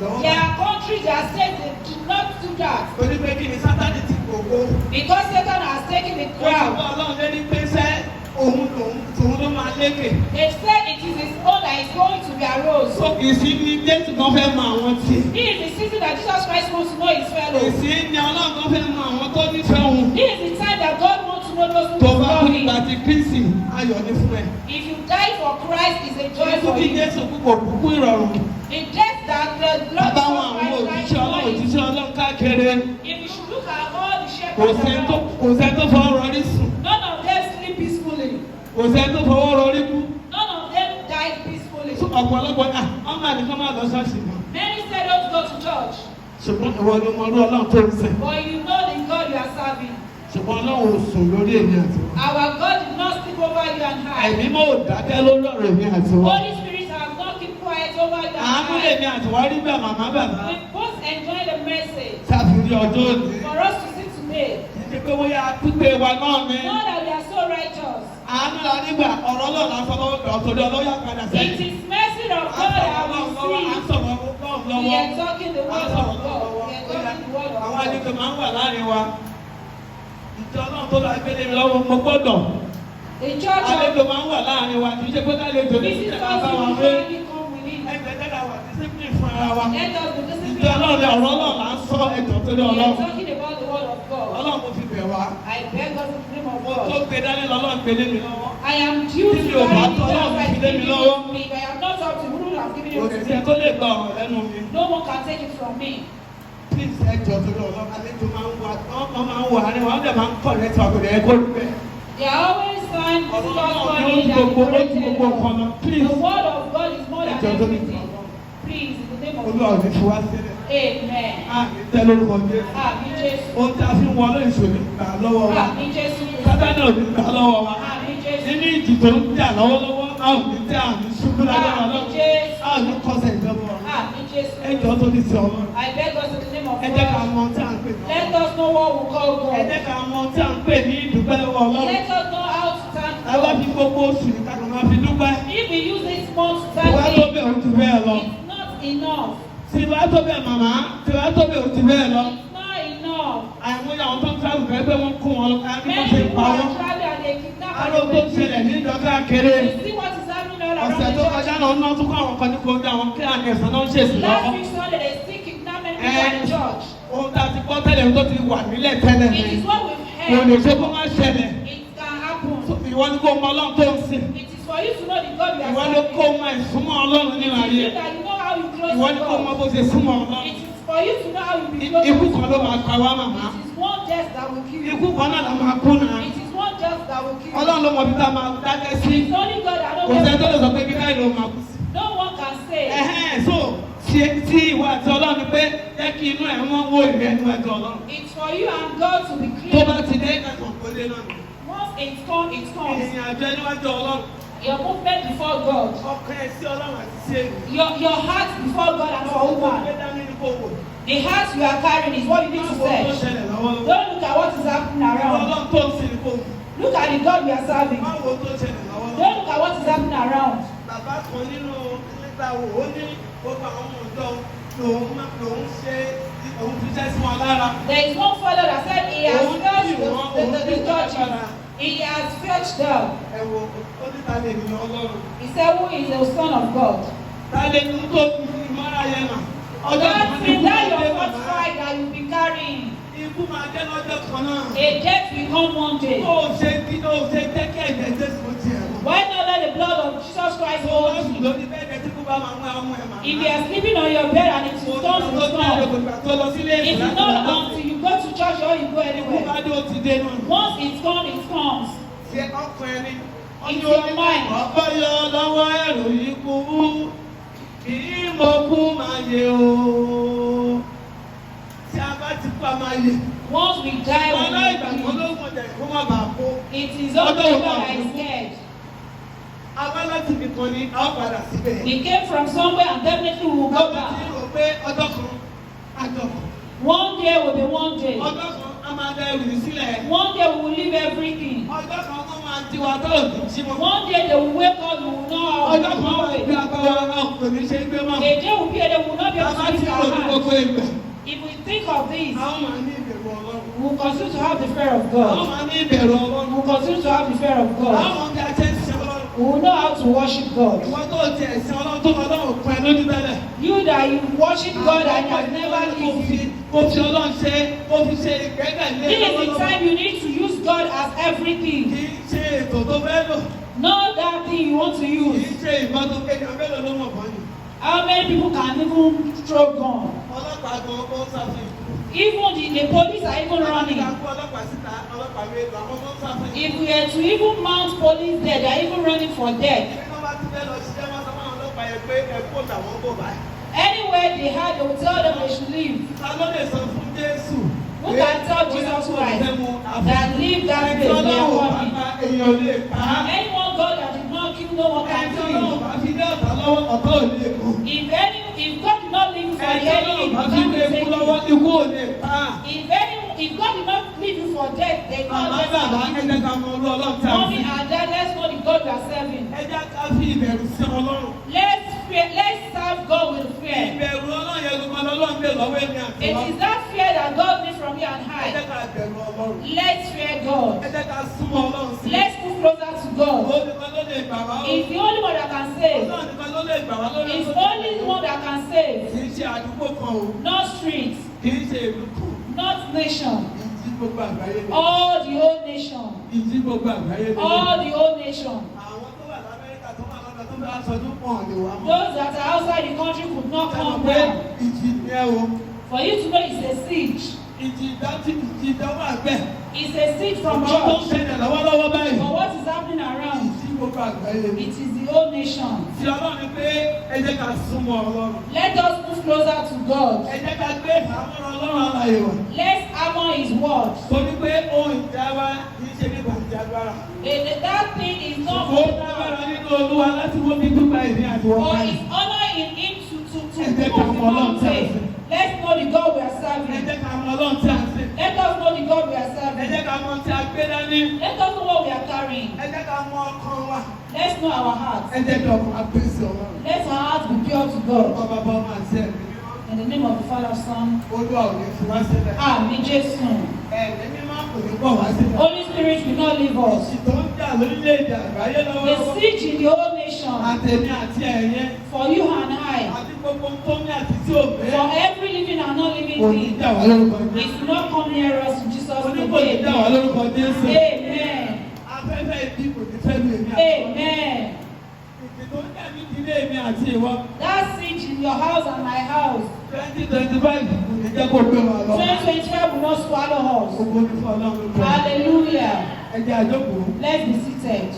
lọ́wọ́. Their country, their state, they did not do that. Torí pé kí ni? Sátánì ti gbògbó. Because Satan has taken the Ó ti crown. bá Ọlọ́run lé ní pé sẹ́ òun lòun tòun ló máa lékè. They said it is his own that is going to be arose. So ìsìn ni Jésù kan fẹ́ mọ àwọn tiẹ̀. This is the season that Jesus Christ wants to know his fellows. Ìsìn ni Ọlọ́run kan fẹ́ mọ àwọn tó nífẹ̀ẹ́ òun. This is the time that God wants to know those who Tó bá kú love him. nígbà tí Kristi, ayọ̀ ní fún ẹ. If you die for Christ, it's a joy Ikú for tí you. Jésù kú kò kúkú ìrọ̀rùn. The death that the Lord Bàbá wọn Jesus àwọn Christ died òjíṣẹ́ Ọlọ́run for you. òjíṣẹ́ Ọlọ́run káàkiri. If you should look at all the Kò shepherds sẹ́ni tó around, kò sẹ́ni tó fọwọ́ rọrí sùn. none of them sleep peacefully. Kò sẹ́ni tó fọwọ́ rọrí kú. None of them died peacefully. Ọ̀pọ̀lọpọ̀ à wọ́n máa ní kọ́ máa lọ ṣọ́ọ̀ṣì mọ́. Many said don't go to church, Ṣùgbọ́n ìwọ ni mo rú Ọlọ́run tó ń sìn. but you know the God you are serving. Ṣùgbọ́n Ọlọ́run ò sùn lórí èmi àti wọn. Our God did not sleep over you and I. Ẹ̀mí mọ́ ò dákẹ́ lórí ọ̀rọ̀ èmi àti wọn. Holy Spirit has not keep quiet over you Àánú and I. lèmi àti wọn rí bẹ́ẹ̀, màmá, bàbá. We both enjoy the message Sáfìrí ọjọ́ òní. for us to see today. Kì í ṣe pé bóyá pípé wa náà ni. Not that we are so righteous. Àánú la nígbà ọ̀rọ̀ Ọlọ́run la sọ lọ́wọ́ gbà torí ọlọ́yà padà It sẹ́yìn. is mercy of À ń God sọ̀rọ̀ that Ọlọ́run lọ́wọ́, à we ń sọ̀rọ̀ Ọlọ́run see. We lọ́wọ́. are talking the À ń word sọ̀rọ̀ of God. lọ́wọ́. We are talking the word of Àwọn God. àlejò máa ń wà láàrin wa. Ìjọ Ọlọ́run tó lọ agbélé mi lọ́wọ́ mo gbọ́dọ̀. The church Àlejò of máa ń wà láàrin wa, kì í ṣe pé kálejò ní ìṣẹ̀lẹ̀ visitors bá wa wé. usually come with it. Ẹgbẹ́ jẹ́ wà discipline fún ara wa. Let us be Ìjọ disciplined. Ọlọ́run ni ọ̀rọ̀ Ọlọ́run là ń sọ, ẹjọ́ torí We are Ọlọ́run. talking about the word of God. Ọlọ́run mo fi bẹ̀ wá. I beg us in the name of Mo tó God. gbé dání lọ́lọ́run gbé lé mi lọ́wọ́. I am due Tí to mi ò bá carry tọ́, the Ọlọ́run Christ fi lé mi given lọ́wọ́. it to me. If I am not up to, who would have given Kò it sì to sẹ́ me? tó lè gba ọ̀rọ̀ lẹ́nu mi. No one can take it from me. Please, ẹjọ́ torí Ọlọ́run, àlejò máa ń wà, wọ́n máa ń wà ní wọ́n dẹ̀ máa ń correct wa, kò dẹ̀ kó rí bẹ́ẹ̀. There are always signs Ọ̀rọ̀ visitors Ọlọ́run coming ni ó that ju gbogbo ó ju gbogbo corrected nǹkan lọ. us. Please, The word of God is more than ẹjọ́ torí everything. Ọlọ́run. Please, in the name of Olúwa ò God. ní fi wá sílẹ̀. Amen. Àmì tẹ́ lórúkọ Jésù. Àmín Jésù. Ohun tí a fi ń wọlé ìṣòro gbà lọ́wọ́ wa. Àmín Jésù. Sátánì ò ní gbà lọ́wọ́ wa. Àmín Jésù. Nínú ìjì tó ń jà lọ́wọ́lọ́wọ́, a ò ní tẹ́ àmì ṣubú lágbára Àmín Ọlọ́run. Jésù. A ò ní kọsẹ̀ ìjọba ọ̀run. Àmín Jésù. Ẹjọ́ tó ní sí Ọlọ́run. I beg us in the name of Ẹ jẹ́ ká God. mọ ohun tí à ń pè ní. Let us know what we call Ẹ God. jẹ́ ká mọ ohun tí à ń pè ní ìdúpẹ́ lọ́wọ́ Ọlọ́run. Let us know how to thank Ẹ wá God. fi gbogbo oṣù yìí ká kàn máa fi dúpẹ́. If we use this month to Tí wàá thank tó Him, bẹ́ẹ̀, ó ti bẹ́ẹ̀ lọ. it's not enough. Tí wàá tó bẹ́ẹ̀, màmá, tí wàá tó bẹ́ẹ̀, ó ti bẹ́ẹ̀ lọ. It's not enough. Àìmọye àwọn tó ń travel fẹ́ pé wọ́n kó wọn lọ ká ní Many wọ́n ṣe people pa are wọ́n. traveling and they kidnap Aró and tó ń they ṣẹlẹ̀ ní ìjọ káàkiri. You see what is happening all around Ọ̀sẹ̀ the tó church. kọjá náà, náà tún kọ́ àwọn kan ní kó dá àwọn kí àmì ẹ̀sán náà ń ṣèṣì Last lọ́wọ́. week Sunday, they still kidnap many people in the church. Ohun tá a ti gbọ́ tẹ́lẹ̀, tó ti wà nílẹ̀ tẹ́lẹ̀ ni. It is what we've Kò heard. lè ṣe kó má ṣẹlẹ̀. It can happen. Ìwọ ni kó mọ Ọlọ́run tó ń sìn. It is for you to know the God you are Ìwọ ló serving. kó mọ ìsúnmọ́ Ọlọ́run nínú It ayé. is you that you know how you close Ìwọ to ni kó mọ God. bó ṣe súnmọ́ Ọlọ́run. It is for you to know how you be close Ikú to kan ló God. máa pa wá, màmá. It is one death that will kill you. Ikú kan náà la máa kú náà. It is one death that will kill you. Ọlọ́run ló mọ ibi tá a máa dákẹ́ sí. It's only God that Kò sẹ́ni tó knows. lè sọ pé ibi káyọ̀ ló máa kú sí. No one can say. Ẹ̀hẹ́n, so ṣe tí ìwọ àti Ọlọ́run ni pé jẹ́ kí inú ẹ̀ wọ́n wó ìrẹ́ ẹnu ẹ̀dọ̀ Ọlọ́run. It's for you and God to be Tó clear. bá ti dé, ẹ̀kọ́ kò dé náà nù. Once it comes, it comes. Ìrìn àjò ẹ níwájú Ọlọ́run. Your movement before God. Ọkàn ẹ sí Ọlọ́run àti sí ènìyàn. Your heart before God and for Owó woman. gbé dání ní kò wò. The heart you are carrying is what you need to Má wo tó search. ṣẹlẹ̀ lọ́wọ́lọ́wọ́. Don't look at what is happening around. Ọlọ́run tó ń sìn ní kò wò. Look at the God we are serving. Má wo tó ṣẹlẹ̀ lọ́wọ́lọ́wọ́. Don't look at what is happening around. Bàbá kan nínú nígbà wo, ó ní gbogbo àwọn ọmọ ọ̀dọ́ lòun ṣe, òun fi iṣẹ́ sí wọn lára. There is one fellow that said he has Òun fetched tì the, wọ́n, the, òun the, tì the wọ́n churches. lágbára. He has fetched them. Ẹ wo, ó ní ta lè ní Ọlọ́run? He said, "Who is the Son of God?" Ta lè ní tó ìmọ̀ra yẹn mà? Ọjọ́ That kan ní thing, ikú that máa your dé, first màmá. pride that you be carrying. Ikú máa dé lọ́jọ́ kan náà. A death will come one day. Tó o ṣe kí tó o ṣe jẹ́ kí ẹ̀jẹ̀ Jésù ó tiẹ̀ mọ́. Why not let the blood of Jesus Christ Tó o bá hold sùn you? lórí bẹ́ẹ̀dẹ̀ tí kú bá máa mú àwọn ẹ̀ màmá. If you are sleeping on your bed and it is Kò comes, tó it jáde, kò comes. gbà tó lọ sílé It ìsìn is láti not lọ lọ́sìn. until you go to church or you go Ikú anywhere. bá dé, ó ti dé náà. Once it comes, it comes. Ṣe ọkàn ẹni. It's your mind. Ọ̀pọ̀ yọ lọ́wọ́ ẹ̀rù ikú kì í mọ kú máa yẹ o. Tí a bá ti kú, a máa yẹ. Once we die, we Aláìgbàgbọ́ will ló mọ̀ jẹ́ kó má bàa kú. It is only Ọjọ́ wo God máa that is kú? dead. A wá láti ibì kan ni, a ó padà síbẹ̀. We came from somewhere and definitely we will go Lọ́wọ́ tí back. rò pé ọjọ́ kan àjọ kan. One day will be one day. Ọjọ́ kan a máa da ẹrù yìí sílẹ̀. One day we will leave everything. Ọjọ́ kan wọ́n máa jí wa tó òdì jí wọn. One day they will wake us world, we will not Ọjọ́ kan wà have. bí agbára wa kò ní ṣe é gbé mọ́. A day will be that we will not be able Bàbá to tí lift kò our ní hands. gbogbo ìgbà. If we think of this, A ó máa ní ìbẹ̀rù Ọlọ́run. we will continue to have the fear of A ó God. máa ní ìbẹ̀rù Ọlọ́run. We will continue to have the fear of A ó God. mọ bí a ṣe ń sin Ọlọ́run. We will know how to worship God. Ìwọ tó tiẹ̀ sin Ọlọ́run tó Ọlọ́run pẹ́ lójú tẹ́lẹ̀. You that you worship God and you have never Kò lived. fi kò fi Ọlọ́run ṣe kò fi ṣe ìgbẹ́kẹ̀lé This is the lọ́wọ́lọ́wọ́. time you need to use God as everything. Kì í ṣe ètò tó fẹ́ lò. Not that thing you want to Kì í use. ṣe ìbọn tó kéde mélòó ló mọ̀ bọ́ ni. How many people can even throw gun? Ọlọ́pàá gan ó ń sá fún ikú. Even the police are even running. Ká kó ọlọ́pàá síta ọlọ́pàá mélòó àwọn tó ń sá fún ikú. If we are to even mount police there, they are even running for death. Bí wọ́n bá ti fẹ́ lọ ṣiṣẹ́ wọ́n sọ fún àwọn ọlọ́pàá yẹn pé ẹ kó tàwọn bò báyìí. Anywhere they had, they will tell them they should leave. Ta ló lè sọ fún Jésù? Who can tell Jesus Christ that leave that Ẹni place, they Ọlọ́run are ò bá coming? pa èèyàn lè pa á. Anyone God that did not kill, no one Ẹni can tí Ọlọ́run kill. bá fi lé ọ̀tá lọ́wọ́ ọ̀tá ò lè kú. If God did not leave you for Ẹni the tí enemy, Ọlọ́run you bá fi can't lé be ikú lọ́wọ́ taken. ikú ò lè pa á. If God did not leave you for death, they Màmá can't bàbá ẹ just jẹ́ ká mọ olú Ọlọ́run tí a ń Mommy sìn. and dad, let's know the God we are serving. Ẹ jẹ́ ká fi ìbẹ̀rù sí Ọlọ́run. Let's serve God with fear. Ìbẹ̀rù Ọlọ́run yẹn gbogbo Ọlọ́run bẹ̀ lọ́wọ́ èmi àti It wa. is that fear that God needs from you and Ẹ jẹ́ I. ká bẹ̀rù Ọlọ́run. Let's fear God. Ẹ jẹ́ ká súnmọ́ Ọlọ́run sí. Let's move closer to God. Òun nìkan ló lè gbà wá o. He's the only one that can save. Ọlọ́run nìkan ló lè gbà wá lórí He's ọ̀tọ̀. only the one that can save. Kì í ṣe àdúgbò kan o. Not streets, Kì í ṣe ìlú kan. not nation. Ìjì gbogbo àgbáyé ni. All the whole nation. Ìjì gbogbo àgbáyé ni. All the whole nation. Àwọn tó wà l'Amẹ́ríkà tó wà lọ́dọ̀ tó bá aṣojú pọ̀ lè wá mọ́. Those that are outside the country could not Ẹ mọ̀ come pé down. ìjì ni ẹ o. For you to know it's a siege. Ìjì ìdá tí ìjì ìdá wà bẹ́ẹ̀. It's a siege from Ọ̀pọ̀ tó ń church. ṣẹlẹ̀ lọ́wọ́lọ́wọ́ báyìí. But what is happening around? Ìjì gbogbo àgbáyé ni. It is the whole nation. Ti Ọlọ́run ni pé ẹ jẹ́ ká súnmọ́ Ọlọ́run. Let us move closer to God. Ẹ jẹ́ ká gbé ìhámọ́ra Ọlọ́run alààyè wọ̀. Let's armor His word. Torí pé ohun ìjà wa kì í ṣe nípa ìjà agbára. That thing is not Ó lágbára nínú Olúwa láti wọ́n mi dúpẹ́ ìní àti wọ́n For báyìí. his honor in him to Ẹ jẹ́ ká move mọ the Ọlọ́run tí a ń mountain. sìn. Let's know the God we are Ẹ serving. jẹ́ ká mọ Ọlọ́run tí a ń sìn. Let us know the God we are Ẹ serving. jẹ́ ká mọ ohun tí a gbé dání. Let us know what we are carrying. Ẹ jẹ́ ká mọ ọkàn wa. Let's know our hearts. Ẹ jẹ́ kí ọkàn wa pín sí Ọlọ́run. Let our hearts be pure to God. Orúkọ bàbá ọmọ àti ẹ̀mí mímọ́. In the name of the Father, Son, Olúwa ò ní fi wá sílẹ̀. Àmín Jésù. Ẹ̀mí mímọ́ kò ní kọ̀ wá sílẹ̀. Holy Spirit will not leave us. Ìjì tó ń jà lórílẹ̀-èdè àgbáyé The lọ́wọ́lọ́wọ́. siege in the whole nation, Àtẹ̀mí àti ẹ̀yẹ. for you and I, Àti gbogbo ohun tó ní àti tí ò bẹ́ẹ̀. for every living and not living Kò ní thing, jà wá lórúkọ Jésù. it will not come near us in Jesus' Oní kò ní name. jà wá lórúkọ Jésù. Amen. Afẹ́fẹ́ ibi kò ní fẹ́ lu èmi àti ìwọ. Amen. Ìjì tó ń jà ní ìdílé mi àti ìwọ. That siege in your house and my house, 2025 kò ní jẹ́ kó gbé wa lọ. 2025 will not swallow us. Ògo ni fún Ọlọ́run lókè. Hallelujah. Ẹ jẹ́ á jókòó. Let's be seated.